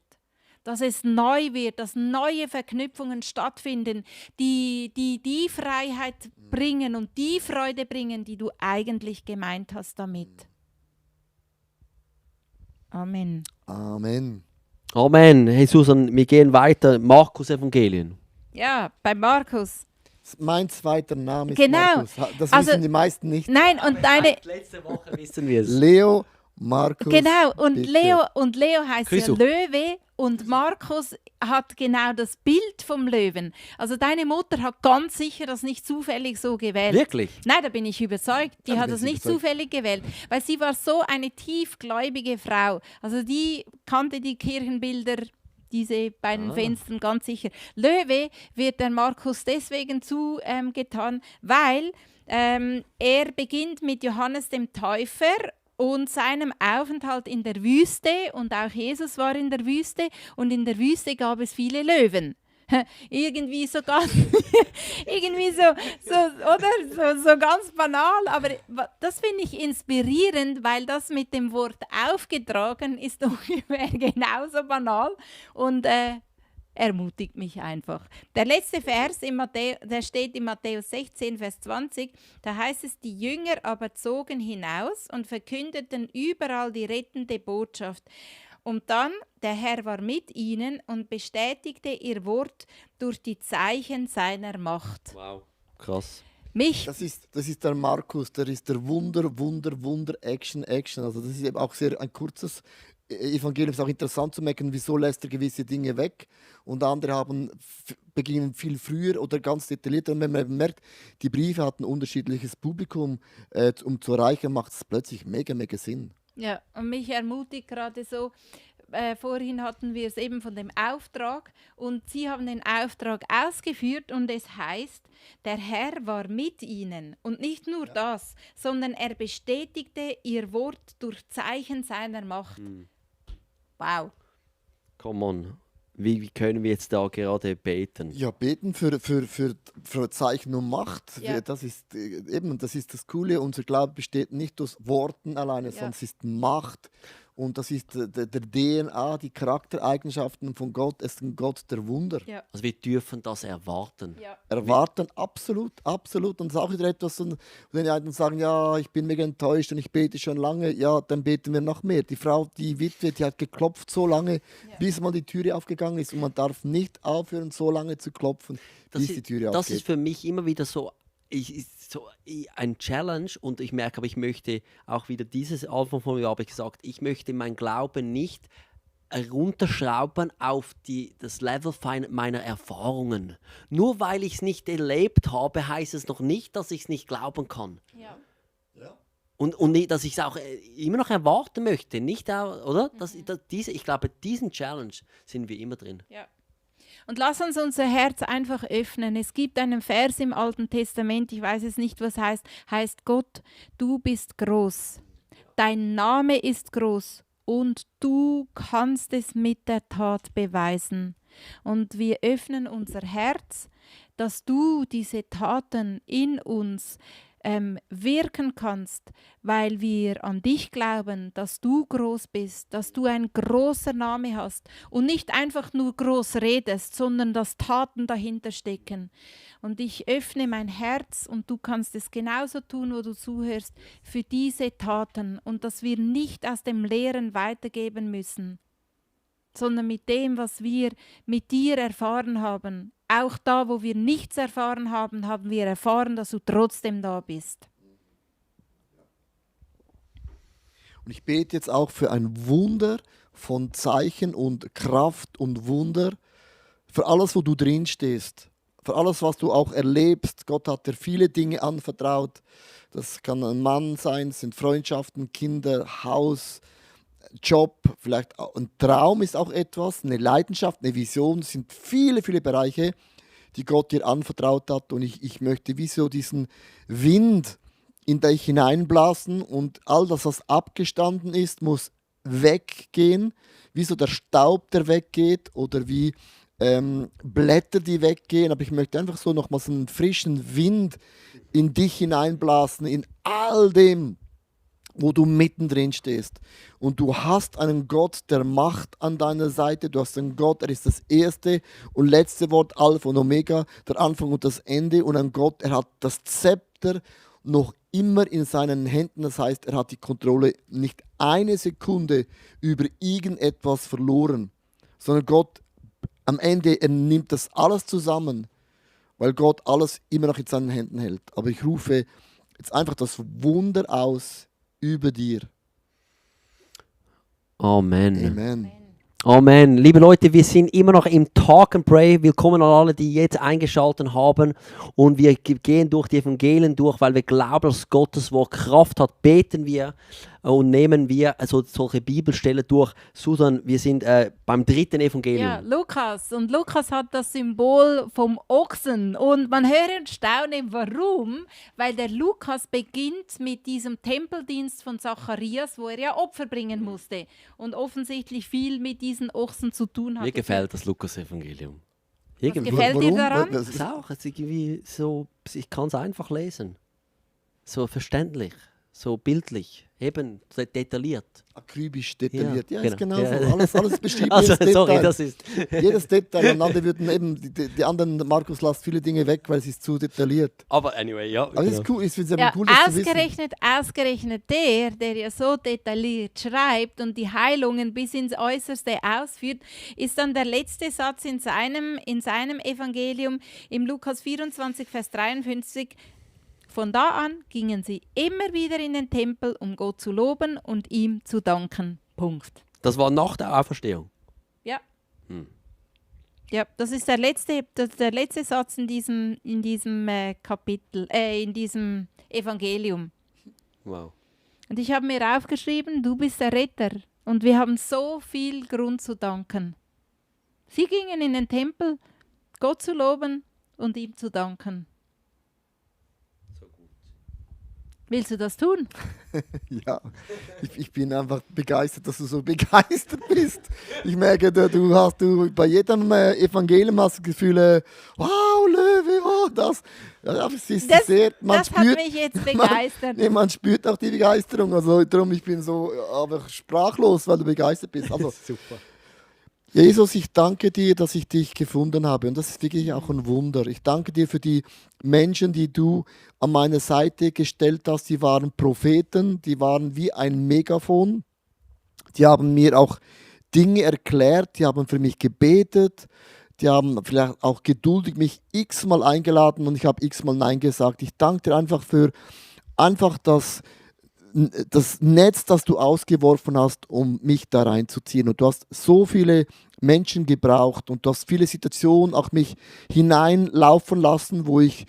Dass es neu wird, dass neue Verknüpfungen stattfinden, die Freiheit bringen und die Freude bringen, die du eigentlich gemeint hast damit. Amen. Amen. Amen. Hey Susan, wir gehen weiter. Markus Evangelien. Ja, bei Markus. Mein zweiter Name ist Genau. Markus. Das wissen die meisten nicht. Nein, und deine... Letzte Woche wissen wir es. Leo, Markus. Genau, und bitte. Leo heißt ja Chriso. Löwe und Markus hat genau das Bild vom Löwen. Also deine Mutter hat ganz sicher das nicht zufällig so gewählt. Wirklich? Nein, da bin ich überzeugt. Die Da hat bin das ich nicht überzeugt. zufällig gewählt, weil sie war so eine tiefgläubige Frau. Also die kannte die Kirchenbilder, diese beiden Fenstern ganz sicher. Löwe wird der Markus deswegen zugetan, weil er beginnt mit Johannes dem Täufer und seinem Aufenthalt in der Wüste, und auch Jesus war in der Wüste, und in der Wüste gab es viele Löwen. Irgendwie so ganz, irgendwie so ganz banal, aber das finde ich inspirierend, weil das mit dem Wort aufgetragen ist ungefähr genauso banal und ermutigt mich einfach. Der letzte Vers, der steht in Matthäus 16, Vers 20, da heißt es, die Jünger aber zogen hinaus und verkündeten überall die rettende Botschaft. Und dann, der Herr war mit ihnen und bestätigte ihr Wort durch die Zeichen seiner Macht. Wow, krass. Das ist der Markus, der ist der Wunder, Action. Also das ist eben auch sehr ein kurzes Evangelium. Ist auch interessant zu merken, wieso lässt er gewisse Dinge weg und andere beginnen viel früher oder ganz detailliert. Und wenn man eben merkt, die Briefe hatten ein unterschiedliches Publikum, um zu erreichen, macht es plötzlich mega Sinn. Ja, und mich ermutigt gerade so, vorhin hatten wir es eben von dem Auftrag und sie haben den Auftrag ausgeführt und es heißt, der Herr war mit ihnen und nicht nur das, sondern er bestätigte ihr Wort durch Zeichen seiner Macht. Wow. Come on. Wie können wir jetzt da gerade beten? Ja, beten für Zeichen und Macht. Ja. Das ist das Coole. Unser Glaube besteht nicht aus Worten alleine, sondern es ist Macht. Und das ist der DNA, die Charaktereigenschaften von Gott. Es ist ein Gott der Wunder. Ja. Also wir dürfen das erwarten. Ja. Erwarten, absolut, absolut. Und es ist auch wieder etwas, wenn die einen sagen, ja, ich bin mega enttäuscht und ich bete schon lange, ja, dann beten wir noch mehr. Die Frau, die Witwe, die hat geklopft so lange, bis mal die Türe aufgegangen ist. Und man darf nicht aufhören, so lange zu klopfen, bis die Türe Das aufgeht. ist für mich immer wieder so ein Challenge, und ich merke, aber ich möchte auch wieder dieses Anfang von mir habe ich gesagt, ich möchte mein Glauben nicht runterschrauben auf das Level meiner Erfahrungen. Nur weil ich es nicht erlebt habe, heißt es noch nicht, dass ich es nicht glauben kann. Ja. Und nicht, dass ich es auch immer noch erwarten möchte. Nicht auch, oder? Ich glaube, diesen Challenge sind wir immer drin. Ja. Und lass uns unser Herz einfach öffnen. Es gibt einen Vers im Alten Testament, ich weiß es nicht, was heißt Gott, du bist groß. Dein Name ist groß und du kannst es mit der Tat beweisen. Und wir öffnen unser Herz, dass du diese Taten in uns wirken kannst, weil wir an dich glauben, dass du groß bist, dass du ein großer Name hast und nicht einfach nur groß redest, sondern dass Taten dahinter stecken. Und ich öffne mein Herz und du kannst es genauso tun, wo du zuhörst, für diese Taten und dass wir nicht aus dem Leeren weitergeben müssen, sondern mit dem, was wir mit dir erfahren haben. Auch da, wo wir nichts erfahren haben, haben wir erfahren, dass du trotzdem da bist. Und ich bete jetzt auch für ein Wunder von Zeichen und Kraft und Wunder, für alles, wo du drin stehst, für alles, was du auch erlebst. Gott hat dir viele Dinge anvertraut. Das kann ein Mann sein, es sind Freundschaften, Kinder, Haus, Job, vielleicht auch ein Traum ist auch etwas, eine Leidenschaft, eine Vision. Es sind viele, viele Bereiche, die Gott dir anvertraut hat. Und ich möchte wie so diesen Wind in dich hineinblasen und all das, was abgestanden ist, muss weggehen. Wie so der Staub, der weggeht oder wie Blätter, die weggehen. Aber ich möchte einfach so nochmals einen frischen Wind in dich hineinblasen, in all dem, wo du mittendrin stehst. Und du hast einen Gott der Macht an deiner Seite. Du hast einen Gott, er ist das erste und letzte Wort, Alpha und Omega, der Anfang und das Ende. Und ein Gott, er hat das Zepter noch immer in seinen Händen. Das heißt, er hat die Kontrolle nicht eine Sekunde über irgendetwas verloren. Sondern Gott, am Ende, er nimmt das alles zusammen, weil Gott alles immer noch in seinen Händen hält. Aber ich rufe jetzt einfach das Wunder aus, über dir. Amen. Amen. Amen. Liebe Leute, wir sind immer noch im Talk and Pray. Willkommen an alle, die jetzt eingeschaltet haben. Und wir gehen durch die Evangelien durch, weil wir glauben, dass Gottes Wort Kraft hat. Beten wir und nehmen wir also solche Bibelstellen durch. Susan, wir sind beim dritten Evangelium. Ja, Lukas. Und Lukas hat das Symbol vom Ochsen. Und man höre und staune, warum? Weil der Lukas beginnt mit diesem Tempeldienst von Zacharias, wo er ja Opfer bringen musste. Und offensichtlich viel mit diesen Ochsen zu tun hat. Mir gefällt das Lukas-Evangelium. Was gefällt dir daran? Das ist auch es ist irgendwie so, ich kann es einfach lesen. So verständlich, so bildlich, eben detailliert. Akribisch detailliert. Ja, genau. ist genau Ja. so. Alles beschrieben. Also, jedes sorry, Detail. das ist. Jedes Detail. Und andere würden eben, die anderen, Markus lasst viele Dinge weg, weil es ist zu detailliert. Aber anyway, ja. Aber das ist cool. Ich finde es Ja, cool, das zu wissen. ausgerechnet der ja so detailliert schreibt und die Heilungen bis ins Äußerste ausführt, ist dann der letzte Satz in seinem Evangelium im Lukas 24, Vers 53. Von da an gingen sie immer wieder in den Tempel, um Gott zu loben und ihm zu danken. Punkt. Das war nach der Auferstehung. Ja. Ja, das ist der letzte Satz in diesem Kapitel, in diesem Evangelium. Wow. Und ich habe mir aufgeschrieben, du bist der Retter. Und wir haben so viel Grund zu danken. Sie gingen in den Tempel, Gott zu loben und ihm zu danken. Willst du das tun? Ja, ich bin einfach begeistert, dass du so begeistert bist. Ich merke, du bei jedem Evangelium hast du das Gefühl, wow, Löwe, wow. es ist Das, sehr, das hat mich jetzt begeistert. man spürt auch die Begeisterung. Also darum, ich bin so einfach sprachlos, weil du begeistert bist. Also, Super. Jesus, ich danke dir, dass ich dich gefunden habe. Und das ist wirklich auch ein Wunder. Ich danke dir für die Menschen, die du an meine Seite gestellt hast. Die waren Propheten, die waren wie ein Megafon. Die haben mir auch Dinge erklärt, die haben für mich gebetet. Die haben vielleicht auch geduldig mich x-mal eingeladen und ich habe x-mal Nein gesagt. Ich danke dir einfach für einfach das Netz, das du ausgeworfen hast, um mich da reinzuziehen. Und du hast so viele Menschen gebraucht und du hast viele Situationen auch mich hineinlaufen lassen, wo ich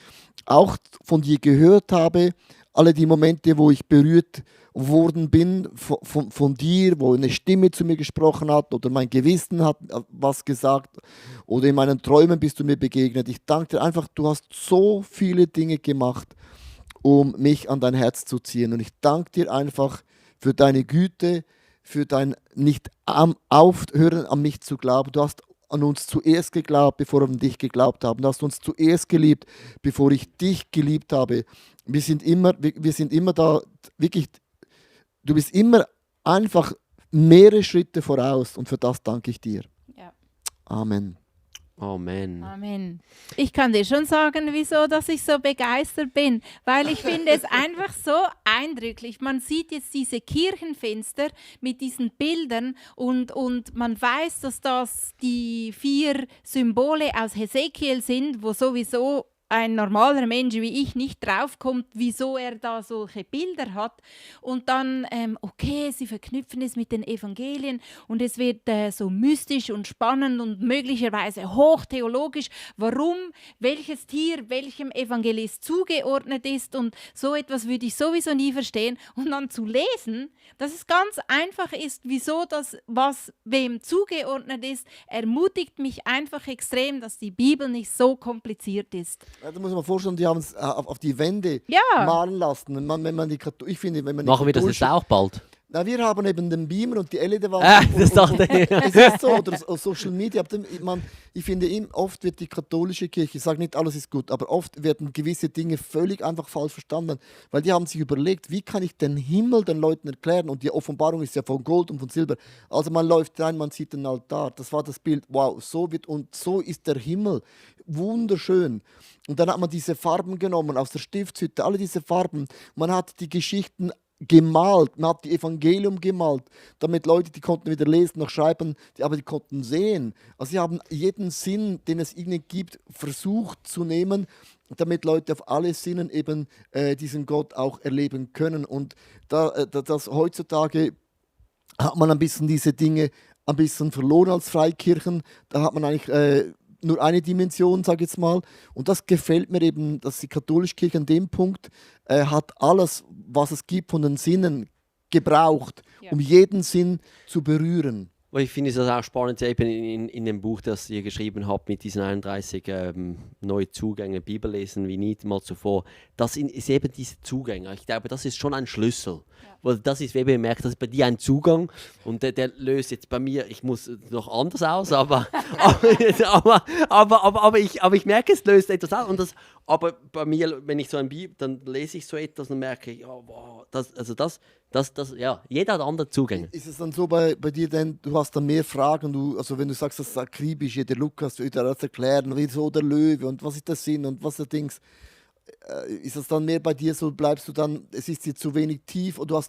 auch von dir gehört habe. Alle die Momente, wo ich berührt worden bin von dir, wo eine Stimme zu mir gesprochen hat oder mein Gewissen hat was gesagt oder in meinen Träumen bist du mir begegnet. Ich danke dir einfach, du hast so viele Dinge gemacht, um mich an dein Herz zu ziehen. Und ich danke dir einfach für deine Güte, für dein nicht aufhören an mich zu glauben. Du hast an uns zuerst geglaubt, bevor wir an dich geglaubt haben. Du hast uns zuerst geliebt, bevor ich dich geliebt habe. Wir sind immer da, wirklich, du bist immer einfach mehrere Schritte voraus und für das danke ich dir. Ja. Amen. Amen. Amen. Ich kann dir schon sagen, wieso dass ich so begeistert bin, weil ich finde es einfach so eindrücklich. Man sieht jetzt diese Kirchenfenster mit diesen Bildern und man weiß, dass das die 4 Symbole aus Hesekiel sind, wo sowieso ein normaler Mensch wie ich nicht draufkommt, wieso er da solche Bilder hat. Und dann, okay, sie verknüpfen es mit den Evangelien und es wird so mystisch und spannend und möglicherweise hochtheologisch, warum welches Tier welchem Evangelist zugeordnet ist und so etwas würde ich sowieso nie verstehen. Und dann zu lesen, dass es ganz einfach ist, wieso das, was wem zugeordnet ist, ermutigt mich einfach extrem, dass die Bibel nicht so kompliziert ist. Ja, da muss man vorstellen, die haben es auf die Wände malen lassen. Wenn man ich finde, wenn man Machen wir das jetzt auch bald? Na, wir haben eben den Beamer und die LED-Wand. Das dachte ich. Es ist so, oder Social Media. Ich finde, oft wird die katholische Kirche, ich sage nicht, alles ist gut, aber oft werden gewisse Dinge völlig einfach falsch verstanden, weil die haben sich überlegt, wie kann ich den Himmel den Leuten erklären? Und die Offenbarung ist ja von Gold und von Silber. Also man läuft rein, man sieht den Altar. Das war das Bild. Wow, so ist der Himmel. Wunderschön. Und dann hat man diese Farben genommen aus der Stiftshütte, alle diese Farben. Man hat die Geschichten gemalt, man hat die Evangelium gemalt, damit Leute, die konnten wieder lesen, noch schreiben, aber die konnten sehen. Also sie haben jeden Sinn, den es ihnen gibt, versucht zu nehmen, damit Leute auf alle Sinnen eben diesen Gott auch erleben können. Und das heutzutage hat man ein bisschen diese Dinge ein bisschen verloren als Freikirchen. Da hat man eigentlich nur eine Dimension, sage ich jetzt mal. Und das gefällt mir eben, dass die katholische Kirche an dem Punkt hat alles, was es gibt von den Sinnen, gebraucht, um jeden Sinn zu berühren. Ich finde es auch spannend, eben in dem Buch, das ihr geschrieben habt, mit diesen 31 neue Zugänge, Bibellesen wie nie mal zuvor. Das ist eben diese Zugänge. Ich glaube, das ist schon ein Schlüssel. Weil das ist, wie ihr merkt, das ist bei dir ein Zugang und der löst jetzt bei mir, ich muss noch anders aus, aber ich merke, es löst etwas aus. Aber bei mir, wenn ich so ein Bibel, dann lese ich so etwas und merke, ja, wow, jeder hat andere Zugänge. Ist es dann so bei dir denn, du hast dann mehr Fragen, also wenn du sagst, das Akribische, der Lukas würde das erklären, wieso der Löwe und was ist der Sinn und was der Dings, ist das dann mehr bei dir so, bleibst du dann, es ist dir zu wenig tief und es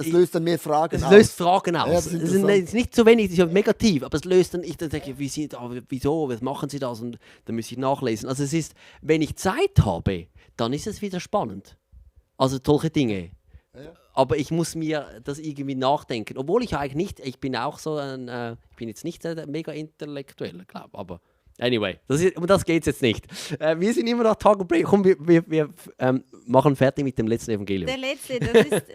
löst dann mehr Fragen aus? Es löst Fragen aus. Ja, es ist nicht zu wenig, es ist mega tief, aber es löst dann, ich dann denke, wieso, was machen sie das und dann muss ich nachlesen. Also es ist, wenn ich Zeit habe, dann ist es wieder spannend. Also solche Dinge. Ja. Aber ich muss mir das irgendwie nachdenken, obwohl ich eigentlich nicht, ich bin auch so ich bin jetzt nicht mega intellektuell, glaube ich, aber anyway, um das geht es jetzt nicht. Wir sind immer noch Tag und Pray. Komm, wir machen fertig mit dem letzten Evangelium. Der letzte,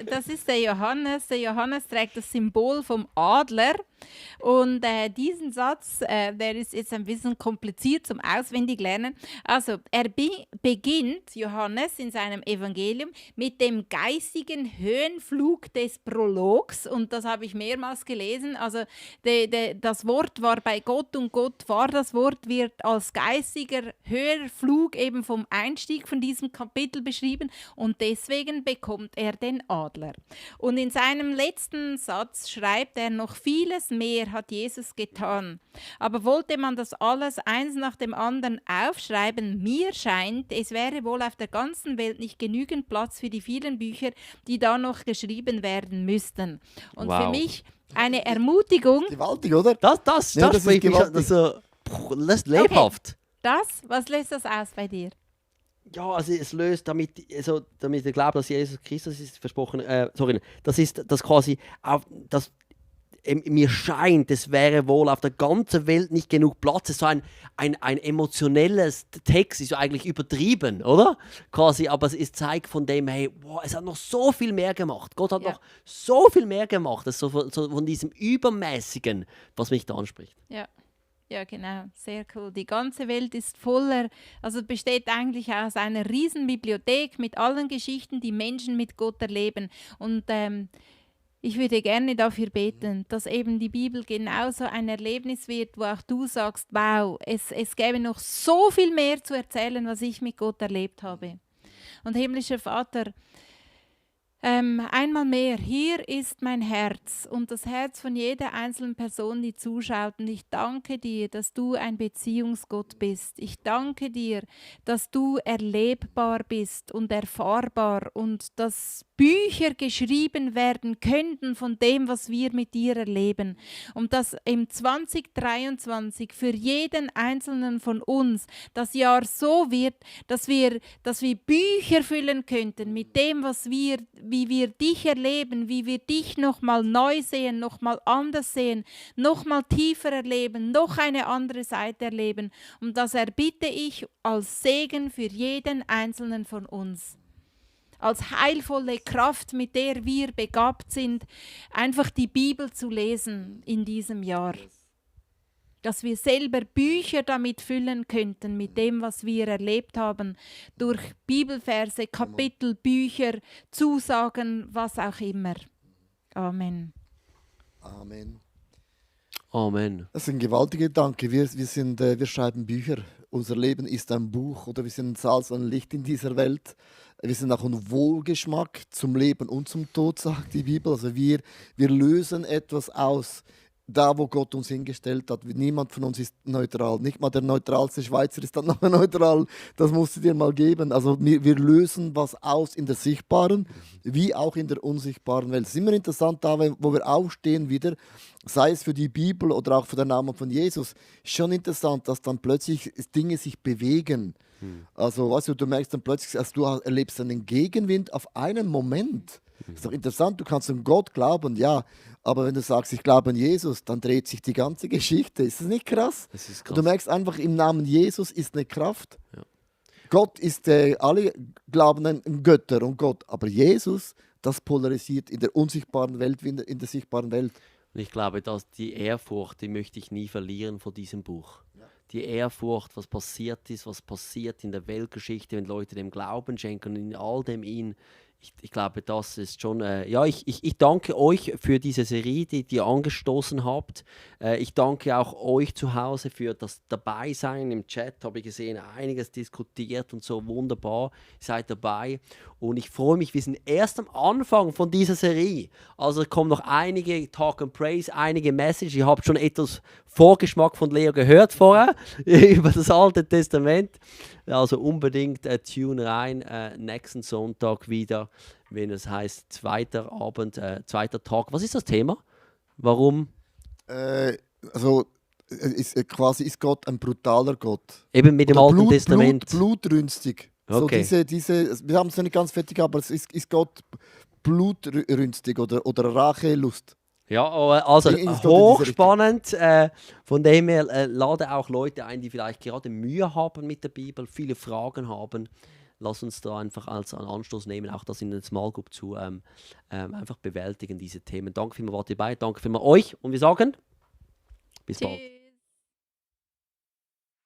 das ist der Johannes. Der Johannes trägt das Symbol vom Adler. Und diesen Satz, der ist jetzt ein bisschen kompliziert zum Auswendiglernen. Also er beginnt, Johannes, in seinem Evangelium mit dem geistigen Höhenflug des Prologs. Und das habe ich mehrmals gelesen. Also das Wort war bei Gott und Gott war das Wort, wird als geistiger Höhenflug eben vom Einstieg von diesem Kapitel beschrieben. Und deswegen bekommt er den Adler. Und in seinem letzten Satz schreibt er, noch vieles mehr hat Jesus getan. Aber wollte man das alles eins nach dem anderen aufschreiben, mir scheint, es wäre wohl auf der ganzen Welt nicht genügend Platz für die vielen Bücher, die da noch geschrieben werden müssten. Und Wow. für mich eine Ermutigung. Gewaltig, oder? Das Ja, das ist spricht mich gewaltig. das lebhaft. Was löst das aus bei dir? Ja, also es löst damit der Glaube, dass Jesus Christus ist, versprochen, das ist das quasi, mir scheint, es wäre wohl auf der ganzen Welt nicht genug Platz. Es ist so ein emotionelles Text, ist so eigentlich übertrieben, oder? Quasi, aber es ist zeigt von dem, hey, wow, es hat noch so viel mehr gemacht. Gott hat noch so viel mehr gemacht. Das ist so von diesem Übermäßigen, was mich da anspricht. Ja, genau, sehr cool. Die ganze Welt ist voller, also besteht eigentlich aus einer riesen Bibliothek mit allen Geschichten, die Menschen mit Gott erleben. Und ich würde gerne dafür beten, dass eben die Bibel genauso ein Erlebnis wird, wo auch du sagst, wow, es gäbe noch so viel mehr zu erzählen, was ich mit Gott erlebt habe. Und himmlischer Vater, einmal mehr, hier ist mein Herz und das Herz von jeder einzelnen Person, die zuschaut. Und ich danke dir, dass du ein Beziehungsgott bist. Ich danke dir, dass du erlebbar bist und erfahrbar und dass Bücher geschrieben werden könnten von dem, was wir mit dir erleben. Und dass im 2023 für jeden Einzelnen von uns das Jahr so wird, dass wir Bücher füllen könnten mit dem, wie wir dich erleben, wie wir dich nochmal neu sehen, nochmal anders sehen, nochmal tiefer erleben, noch eine andere Seite erleben. Und das erbitte ich als Segen für jeden Einzelnen von uns. Als heilvolle Kraft, mit der wir begabt sind, einfach die Bibel zu lesen in diesem Jahr. Dass wir selber Bücher damit füllen könnten, mit dem, was wir erlebt haben, durch Bibelverse, Kapitel, Bücher, Zusagen, was auch immer. Amen. Amen. Amen. Das ist ein gewaltiger Gedanke. Wir schreiben Bücher. Unser Leben ist ein Buch oder wir sind Salz und Licht in dieser Welt. Wir sind auch ein Wohlgeschmack zum Leben und zum Tod, sagt die Bibel. Also wir lösen etwas aus, da wo Gott uns hingestellt hat. Niemand von uns ist neutral. Nicht mal der neutralste Schweizer ist dann noch neutral. Das musst du dir mal geben. Also wir lösen was aus in der sichtbaren, wie auch in der unsichtbaren Welt. Es ist immer interessant, da wo wir aufstehen wieder, sei es für die Bibel oder auch für den Namen von Jesus, ist schon interessant, dass dann plötzlich Dinge sich bewegen. Also weißt du merkst dann plötzlich, also du erlebst einen Gegenwind auf einen Moment. Das ist doch interessant, du kannst an Gott glauben, ja, aber wenn du sagst, ich glaube an Jesus, dann dreht sich die ganze Geschichte. Ist das nicht krass? Das ist Und du merkst einfach, im Namen Jesus ist eine Kraft. Ja. Gott ist, alle glauben an Götter und Gott, aber Jesus, das polarisiert in der unsichtbaren Welt wie in der sichtbaren Welt. Und ich glaube, dass die Ehrfurcht, die möchte ich nie verlieren vor diesem Buch. Ja. Die Ehrfurcht, was passiert ist, was passiert in der Weltgeschichte, wenn Leute dem Glauben schenken und in all dem ihn. Ich glaube, das ist schon... ich danke euch für diese Serie, die ihr angestoßen habt. Ich danke auch euch zu Hause für das Dabeisein. Im Chat habe ich gesehen, einiges diskutiert und so wunderbar. Ihr seid dabei. Und ich freue mich, wir sind erst am Anfang von dieser Serie. Also kommen noch einige Talk and Praise, einige Messages. Ihr habt schon etwas Vorgeschmack von Leo gehört vorher über das Alte Testament. Also unbedingt tune rein, nächsten Sonntag wieder, wenn es heißt zweiter Tag. Was ist das Thema? Warum? Ist Gott ein brutaler Gott? Eben mit dem Oder Alten Testament. Blutrünstig. Okay. So wir haben es noch nicht ganz fertig, aber ist Gott blutrünstig oder Rachelust? Ja, also Ist Gott in diese hochspannend. Von dem her lade auch Leute ein, die vielleicht gerade Mühe haben mit der Bibel, viele Fragen haben. Lass uns da einfach als Anstoß nehmen, auch das in den Small Group zu einfach bewältigen, diese Themen. Danke vielmals, wart ihr dabei. Danke vielmals euch und wir sagen... Bis bald. Tschüss.